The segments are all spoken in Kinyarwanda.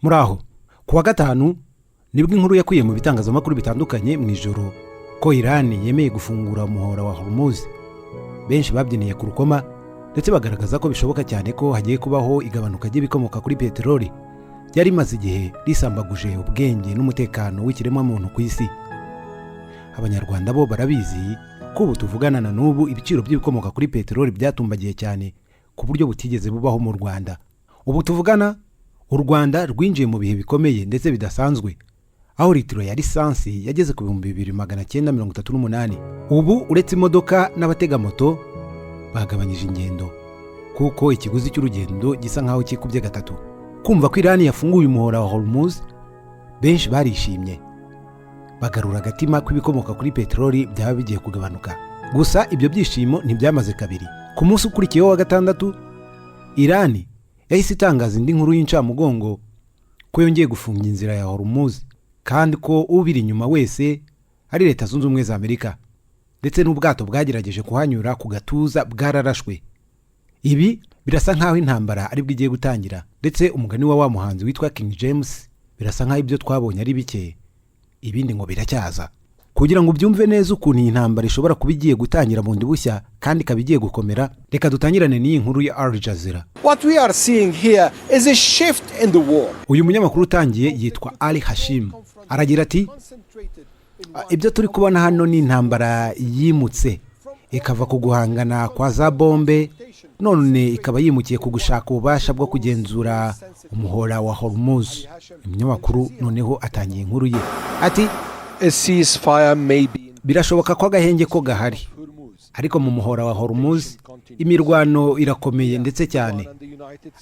Muri aho ku wa gatanu nibwo inkuru yakwiye mu bitangazamakuru bitandukanye mu ijoro ko Irani yemeye gufungura umuhora wa Hormuz. Benshi babyiniye ku rukoma, ndetse bagaragaza ko bishoboka cyane ko hagiye kubaho igabanuka ry'ibikomoka kuri peteroli ryari rimaze igihe risambaguje ubwenge n'umutekano w'ikiremwamuntu ku isi. Abanyarwanda bo barabizi ko ubu tuvugana na n'ubu ibiciro by'ibikomoka kuri peteroli byatumbagiye cyane ku buryo butigeze bubaho mu Rwanda. Ubu tuvugana, u Rwanda rwinjiye mu bihe bikomeye ndetse bidasanzwe, aho litiro ya lisansi yageze ku 2938. Ubu uretse imodoka, n'abatega moto bagabanyije ingendo, kuko ikiguzi cy'urugendo gisa nk'aho kikubye gatatu. Kumva ko Irani yafunguye umuhora wa Hormuz, benshi barishimye, bagarura agatima k'ibikomoka kuri peteroli byaba bigiye kugabanuka. Gusa ibyo byishimo ntibyamaze kabiri. Ku munsi ukurikiyeho wa gatandatu, Irani yahise itangaza indi nkuru y'incamugongo ko yongeye gufunga inzira ya Hormuz, kandi ko ubiri inyuma wese ari Leta Zunze Ubumwe za Amerika, ndetse n'ubwato bwagerageje kuhanyura ku gatuza bwararashwe. Ibi birasa nk'aho intambara aribwo igiye gutangira, ndetse umugani wa wa muhanzi witwa King James, birasa nk'aho ibyo twabonye ari bike, ibindi ngo biracyaza. Kugira ngo ubyumve neza ukuntu iyi ntambara ishobora kuba igiye gutangira bundi bushya kandi ikaba igiye gukomera, reka dutangirane n'iyi nkuru ya Al Jazeera. What we are seeing here is a shift in the war. Uyu munyamakuru utangiye yitwa Ali Hashim, aragira ati: "Ibyo turi kubona hano ni intambara yimutse ikava ku guhangana kwa za bombe, none ikaba yimukiye ku gushaka ububasha bwo kugenzura umuhora wa Hormuz." Umunyamakuru noneho atangiye inkuru ye ati: A ceasefire may be "Birashoboka ko agahenge ko gahari, ariko mu muhora wa Hormuz imirwano irakomeye ndetse cyane.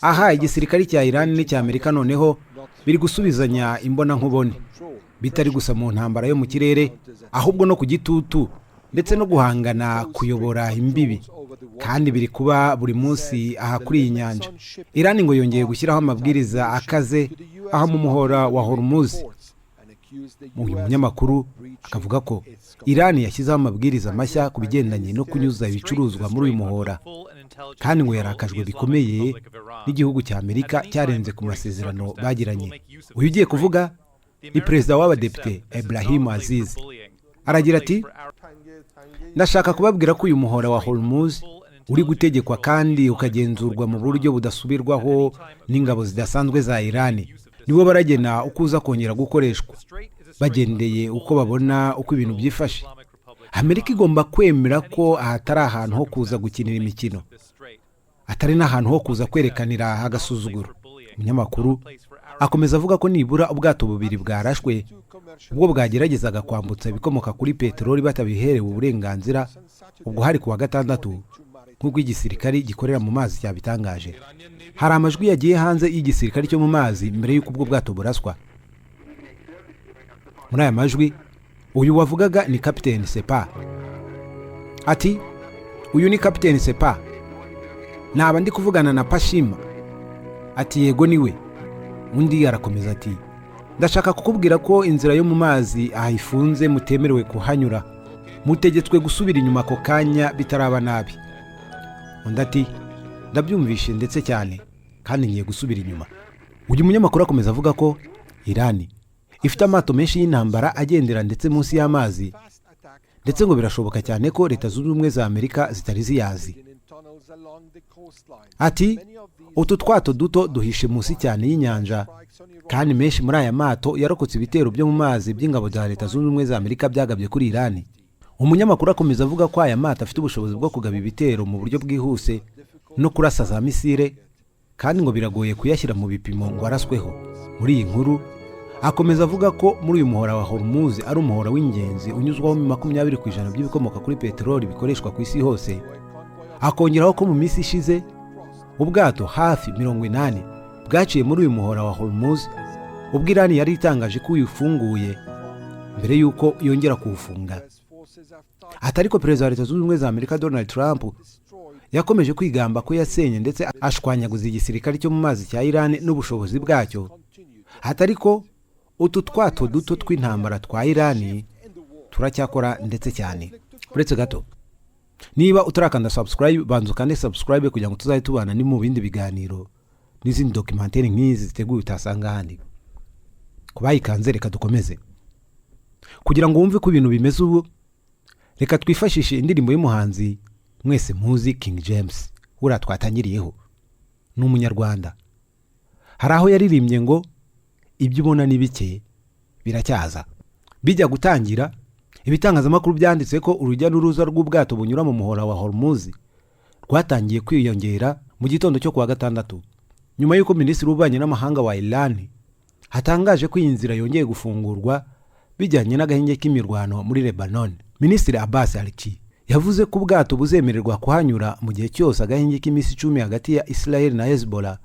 Aha igisirikare cya Iran n'icya Amerika noneho biri gusubizanya imbonankubone, bitari gusa mu ntambara yo mu kirere, ahubwo no ku gitutu ndetse no guhangana kuyobora imbibi, kandi biri kuba buri munsi aha kuri iyi nyanja. Iran ngo yongeye gushyiraho amabwiriza akaze aha mu muhora wa Hormuz." Uyu munyamakuru akavuga ko Iran yashyizeho amabwiriza mashya ku bigendanye no kunyuza ibicuruzwa muri uyu muhora, kandi ngo yarakajwe bikomeye n'igihugu cya Amerika cyarenze ku masezerano bagiranye. Uyu ugiye kuvuga ni perezida w'abadepite Ibrahim Aziz, aragira ati: "Ndashaka kubabwira ko uyu muhora wa Hormuz uri gutegekwa kandi ukagenzurwa mu buryo budasubirwaho n'ingabo zidasanzwe za Iran. Nibo baragena uko uza kongera gukoreshwa, bagendeye uko babona uko ibintu byifashe. Amerika igomba kwemera ko aha atari ahantu ho kuza gukinira imikino, atari n'ahantu ho kuza kwerekanira agasuzuguro." Umunyamakuru akomeza avuga ko nibura ubwato bubiri bwarashwe ubwo bwageragezaga kwambutsa ibikomoka kuri peteroli batabiherewe uburenganzira. Ubwo hari ku wa gatandatu, nk'uko igisirikari gikorera mu mazi cyabitangaje. Hari amajwi yagiye hanze y'igisirikari cyo mu mazi mbere y'uko ubwo bwato buraswa. Muri aya majwi, uyu wavugaga ni Kapiteni Sepa, ati: "Uyu ni Kapiteni Sepa, naba ndi kuvugana na Pashima?" Ati: "Yego, niwe." Undi arakomeza ati: "Ndashaka kukubwira ko inzira yo mu mazi aha ifunze, mutemerewe kuhanyura, mutegetswe gusubira inyuma ako kanya bitaraba nabi." Undi ati: "Ndabyumvishe ndetse cyane, kandi ngiye gusubira inyuma." Uyu munyamakuru akomeza avuga ko Irani ifite amato menshi y'intambara agendera ndetse munsi y'amazi, ndetse ngo birashoboka cyane ko Leta Zunze Ubumwe za Amerika zitari ziyazi. Ati: "Utu twato duto duhishe munsi cyane y'inyanja, kandi menshi muri aya mato yarokotse ibitero byo mu mazi by'ingabo za Leta Zunze Ubumwe za Amerika byagabye kuri Irani." Umunyamakuru akomeza avuga ko aya mato afite ubushobozi bwo kugaba ibitero mu buryo bwihuse no kurasa za misile, kandi ngo biragoye kuyashyira mu bipimo ngo arasweho. Muri iyi nkuru akomeza avuga ko muri uyu muhora wa Hormuz ari umuhora w'ingenzi unyuzwaho 20% by'ibikomoka kuri peteroli bikoreshwa ku isi hose. Akongeraho ko mu minsi ishize ubwato hafi 80 bwaciye muri uyu muhora wa Hormuz, ubwo Irani yari itangaje ko uyifunguye mbere y'uko yongera kuwufunga. Ati: "Ariko perezida wa Leta Zunze Ubumwe za Amerika Donald Trump yakomeje kwigamba ko yasenye ndetse ashwanyaguza igisirikare cyo mu mazi cya Irani n'ubushobozi bwacyo. Ati: ariko utu twato duto tw'intambara twa Irani turacyakora ndetse cyane." Uretse gato, niba utarakanda subscribe, banza ukande subscribe kugira ngo tuzajye tubana ni mu bindi biganiro n'izindi documentaire nk'izi ziteguye utasanga ahandi. Ku bayikanze, reka dukomeze. Kugira ngo wumve ko ibintu bimeze ubu, reka twifashishe indirimbo y'umuhanzi mwese muzi, King James, buriya twatangiriyeho, ni Umunyarwanda. Hari aho yaririmbye ngo: "Ibyo ubona ni bike, biracyaza." Bijya gutangira, ibitangazamakuru byanditse ko urujya n'uruza rw'ubwato bunyura mu muhora wa Hormuz rwatangiye kwiyongera mu gitondo cyo kuwa gatandatu, nyuma y'uko minisitiri w'ububanyi n'amahanga wa Iran hatangaje ko iyi nzira yongeye gufungurwa bijyanye n'agahenge k'imirwano muri Lebanon. Minisitiri Abbas Araghchi yavuze ko ubwato buzemererwa kuhanyura mu gihe cyose agahenge k'iminsi 10 hagati ya Israel na Hezbollah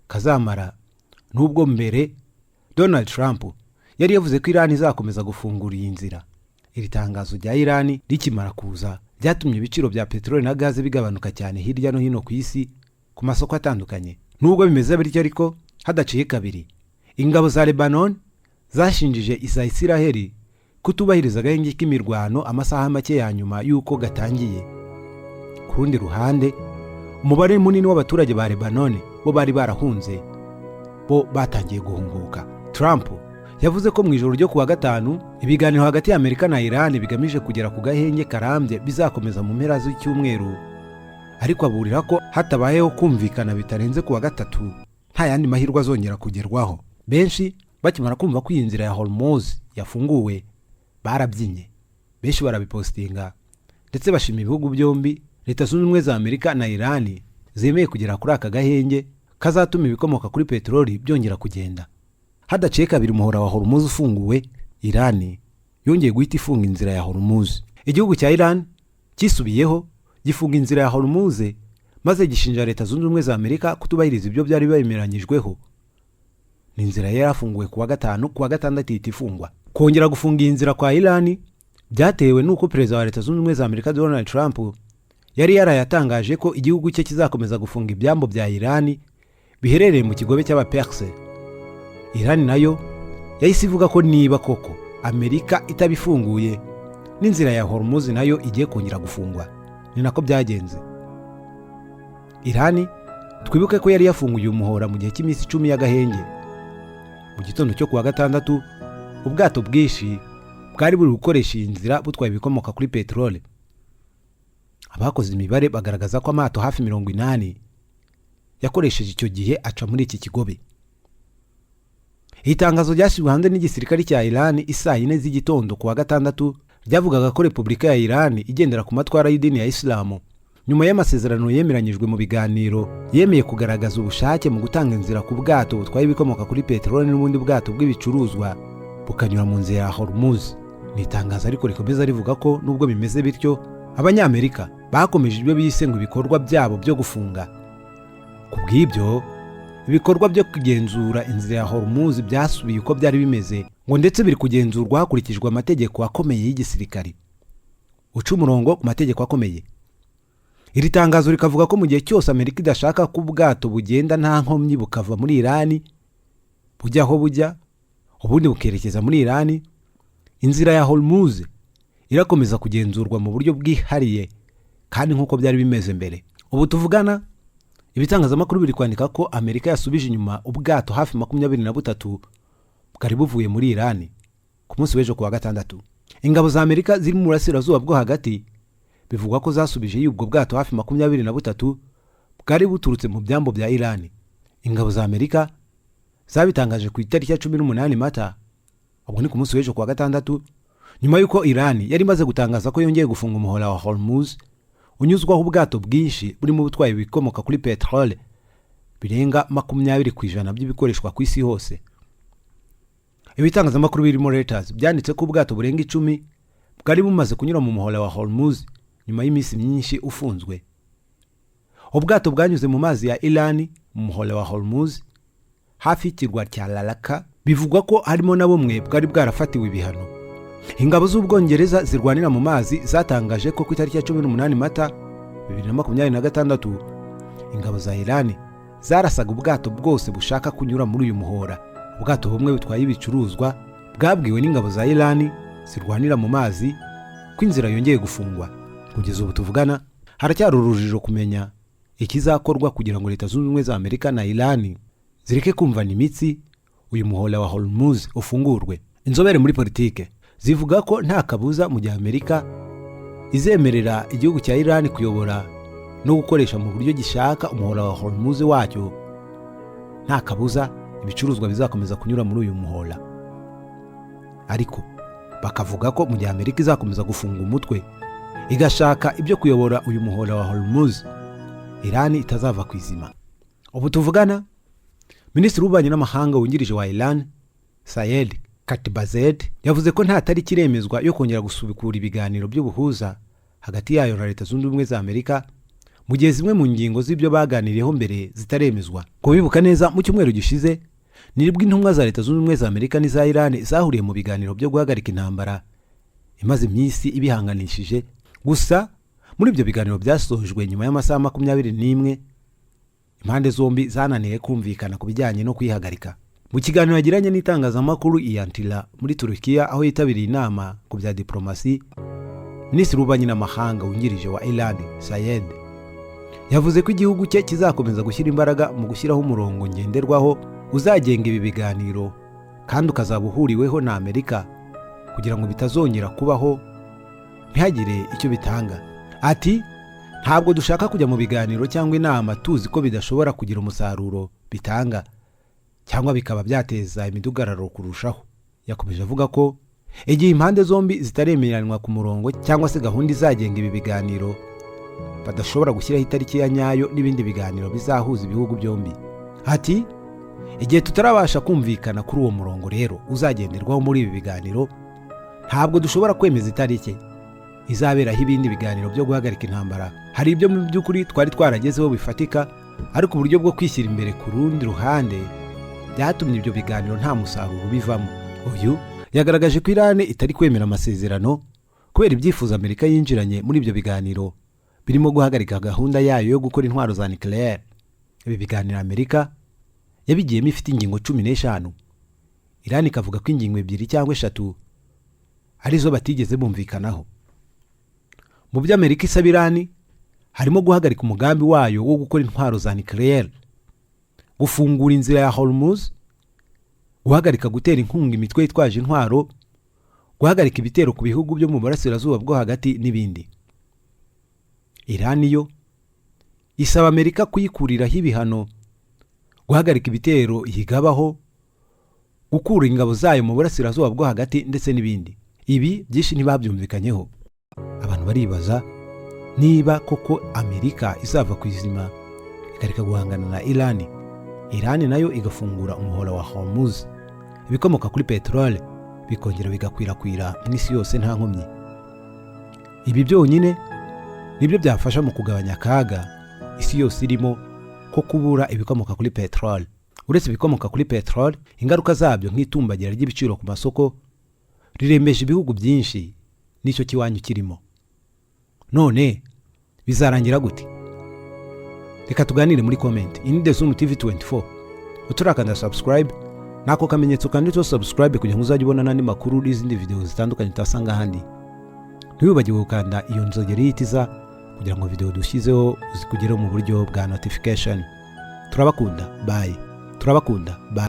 kazamara, nubwo mbere Donald Trump yari yavuze ko Iran izakomeza gufungura iyi nzira. Iri tangazo rya Iran rikimara kuza, ryatumye ibiciro bya peteroli na gaze bigabanuka cyane hirya no hino ku isi, ku masoko atandukanye. Nubwo bimeze bityo ariko, hadaciye kabiri ingabo za Lebanon zashinjije iza Isiraheli kutubahiriza agahenge k'imirwano amasaha make ya nyuma y'uko gatangiye. Ku rundi ruhande, umubare munini w'abaturage ba Lebanon bo bari barahunze bo batangiye guhunguka. Trump yavuze ko mu ijoro ryo kuwa gatanu ibiganiro hagati ya Amerika na Iran bigamije kugera ku gahenge karambye bizakomeza mu mpera z'icyumweru, ariko aburira ko hatabayeho kumvikana bitarenze kuwa gatatu nta yandi mahirwe azongera kugerwaho. Benshi bakimara kumva ko iyi nzira ya Hormuz yafunguwe barabyinnye, benshi barabipostinga, ndetse bashima ibihugu byombi, Leta Zunze Ubumwe za Amerika na Iran, zemeye kugera kuri aka gahenge kazatuma ibikomoka kuri peteroli byongera kugenda. Hadaciye kabiri umuhora wa Hormuz ufunguwe, Iran yongeye guhita ifunga inzira ya Hormuz. Igihugu cya Iran cyisubiyeho, gifunga inzira ya Hormuz, maze gishinja Leta Zunze Ubumwe za Amerika kutubahiriza ibyo byari bemeranyijweho. Ni inzira yari yarafunguwe kuwa gatanu, kuwa gatandatu ihita ifungwa. Kongera gufunga iyi nzira kwa Iran byatewe n'uko perezida wa Leta Zunze Ubumwe za Amerika, Donald Trump, yari yarayatangaje ko igihugu cye kizakomeza gufunga ibyambu bya Iran biherereye mu kigobe cy'Abaperse. Iran nayo yahise ivuga ko niba koko Amerika itabifunguye, n'inzira ya Hormuz nayo igiye kongera gufungwa. Ni nako byagenze. Iran, twibuke ko yari yafunguye umuhora mu gihe cy'iminsi 10 y'agahenge. Mu gitondo cyo kuwa gatandatu ubwato bwinshi bwari buri gukoresha iyi nzira butwaye ibikomoka kuri peteroli. Abakoze imibare bagaragaza ko amato hafi 80 yakoresheje icyo gihe aca muri iki kigobe. Iri tangazo ryashyizwe hanze n'igisirikare cya Iran isaa 4 z'igitondo ku wa gatandatu ryavugaga ko Repubulika ya Iran igendera ku matwara y'idini ya Isilamu, nyuma y'amasezerano yemeranyijwe mu biganiro, yemeye kugaragaza ubushake mu gutanga inzira ku bwato butwaye ibikomoka kuri peteroli n'ubundi bwato bw'ibicuruzwa bukanyura mu nzira ya Hormuz. Ni itangazo ariko rikomeza rivuga ko nubwo bimeze bityo, Abanyamerika bakomeje ibyo bise ngo ibikorwa byabo byo gufunga. Ku bw'ibyo, ibikorwa byo kugenzura inzira ya Hormuz byasubiye uko byari bimeze, ngo ndetse biri kugenzurwa hakurikijwe amategeko akomeye y'igisirikari, uca umurongo ku mategeko akomeye. Iri tangazo rikavuga ko mu gihe cyose Amerika idashaka ko ubwato bugenda nta nkomyi bukava muri Irani bujya aho bujya, ubundi bukerekeza muri Irani, inzira ya Hormuz irakomeza kugenzurwa mu buryo bwihariye kandi nk'uko byari bimeze mbere. Ubu tuvugana, ibitangazamakuru biri kwandika ko Amerika yasubije inyuma ubwato hafi 23 bwari buvuye muri Irani ku munsi w'ejo ku wa gatandatu. Ingabo za Amerika ziri mu Burasirazuba bwo Hagati bivugwa ko zasubije ubwo bwato hafi 23 bwari buturutse mu byambu bya Irani. Ingabo za Amerika zabitangaje ku itariki ya 18 Mata, ubwo ni ku munsi w'ejo ku wa gatandatu, nyuma y'uko Irani yari imaze gutangaza ko yongeye gufunga umuhora wa Hormuz unyuzwaho ubwato bwinshi burimo ubutwaye ibikomoka kuri peteroli birenga 20% by'ibikoreshwa ku isi hose. Ibitangazamakuru birimo Reuters byanditse ko ubwato burenga 10 bwari bumaze kunyura mu muhora wa Hormuz nyuma y'iminsi myinshi ufunzwe. Ubwato bwanyuze mu mazi ya Irani mu muhora wa Hormuz hafi y'ikirwa cya Laraka, bivugwa ko harimo na bumwe bwari bwarafatiwe ibihano. Ingabo z'Ubwongereza zirwanira mu mazi zatangaje ko ku itariki ya 18 Mata 2026 ingabo za Irani zarasaga ubwato bwose bushaka kunyura muri uyu muhora. Ubwato bumwe butwaye ibicuruzwa bwabwiwe n'ingabo za Irani zirwanira mu mazi ko inzira yongeye gufungwa. Kugeza ubu tuvugana, haracyari urujijo kumenya ikizakorwa kugira ngo Leta Zunze Ubumwe za Amerika na Irani zireke kumvana imitsi. Uyu muhora wa Hormuz ufungurwe. Inzobere muri politike zivuga ko nta kabuza, mu gihe Amerika izemerera igihugu cya Iran kuyobora no gukoresha mu buryo gishaka umuhora wa Hormuz wacyo, nta kabuza ibicuruzwa bizakomeza kunyura muri uyu muhora. Ariko bakavuga ko mu gihe Amerika izakomeza gufunga umutwe igashaka ibyo kuyobora uyu muhora wa Hormuz, Iran itazava ku izima. Ubu tuvugana, Minisitiri w'Ububanyi n'Amahanga wungirije wa Iran, Sayed Khatibzadeh, yavuze ko nta tariki iremezwa yo kongera gusubukura ibiganiro by'ubuhuza hagati yayo na Leta Zunze Ubumwe za Amerika, mu gihe zimwe mu ngingo z'ibyo baganiriyeho mbere zitaremezwa. Kubibuka neza, mu cyumweru gishize nibwo intumwa za Leta Zunze Ubumwe za Amerika n'iza Iran zahuriye mu biganiro byo guhagarika intambara imaze iminsi ibihanganishije. Gusa muri ibyo biganiro byasojwe nyuma y'amasaha 21, impande zombi zananiwe kumvikana ku bijyanye no kuyihagarika. Mu kiganiro yagiranye n'itangazamakuru i Antalya muri Turukiya, aho yitabiriye inama ku bya diplomasi, Minisitiri w'Ububanyi n'Amahanga wungirije wa Iran, Sayed, yavuze ko igihugu cye kizakomeza gushyira imbaraga mu gushyiraho umurongo ngenderwaho uzagenga ibi biganiro kandi ukazaba uhuriweho na Amerika, kugira ngo bitazongera kubaho ntihagire icyo bitanga. Ati: "Ntabwo dushaka kujya mu biganiro cyangwa inama tuzi ko bidashobora kugira umusaruro bitanga cyangwa bikaba byateza imidugararo kurushaho." Yakomeje avuga ko igihe impande zombi zitaremeranywa ku murongo cyangwa se gahunda izagenga ibi biganiro, badashobora gushyiraho itariki ya nyayo n'ibindi biganiro bizahuza ibihugu byombi. Ati: "Igihe tutarabasha kumvikana kuri uwo murongo rero uzagenderwaho muri ibi biganiro, ntabwo dushobora kwemeza itariki izaberaho ibindi biganiro byo guhagarika intambara. Hari ibyo mu by'ukuri twari twaragezeho bifatika, ariko uburyo bwo kwishyira imbere ku rundi ruhande byatumye ibyo biganiro nta musaruro ubivamo." Uyu yagaragaje ko Irani itari kwemera amasezerano kubera ibyifuzo Amerika yinjiranye muri ibyo biganiro, birimo guhagarika gahunda yayo yo gukora intwaro za nucléaire. Ibi biganiro Amerika yabigiyemo ifite ingingo 15, Irani ikavuga ko ingingo ebyiri cyangwa eshatu arizo batigeze bumvikanaho. Mu byo Amerika isaba Irani harimo guhagarika umugambi wayo wo gukora intwaro za nucléaire, gufungura inzira ya Hormuz, guhagarika gutera inkunga imitwe yitwaje intwaro, guhagarika ibitero ku bihugu byo mu Burasirazuba bwo Hagati n'ibindi. Irani yo isaba Amerika kuyikuriraho ibihano, guhagarika ibitero yigabaho, gukura ingabo zayo mu Burasirazuba bwo Hagati ndetse n'ibindi. Ibi byinshi ntibabyumvikanyeho. Abantu baribaza niba koko Amerika izava ku izima ikareka guhangana na Irani, Irani nayo igafungura umuhora wa Hormuz, ibikomoka kuri peteroli bikongera bigakwirakwira mu isi yose nta nkomyi. Ibi byonyine nibyo byafasha mu kugabanya akaga isi yose irimo ko kubura ibikomoka kuri peteroli. Uretse ibikomoka kuri peteroli, ingaruka zabyo nk'itumbagira ry'ibiciro ku masoko rirembeje ibihugu byinshi, n'icyo kiwanyu kirimo. None bizarangira gute? Reka tuganire muri comment. Iyi ni The Zoom TV 24. Uturakanda subscribe nako kamenyetso kanditseho subscribe kugira ngo uzajye ubona n'andi makuru n'izindi video zitandukanye utasanga ahandi. Ntiwibagirwe gukanda iyo nzogera ihita kugira ngo video dushyizeho zikugereho mu buryo bwa notification. Turabakunda, bye. Turabakunda, bye.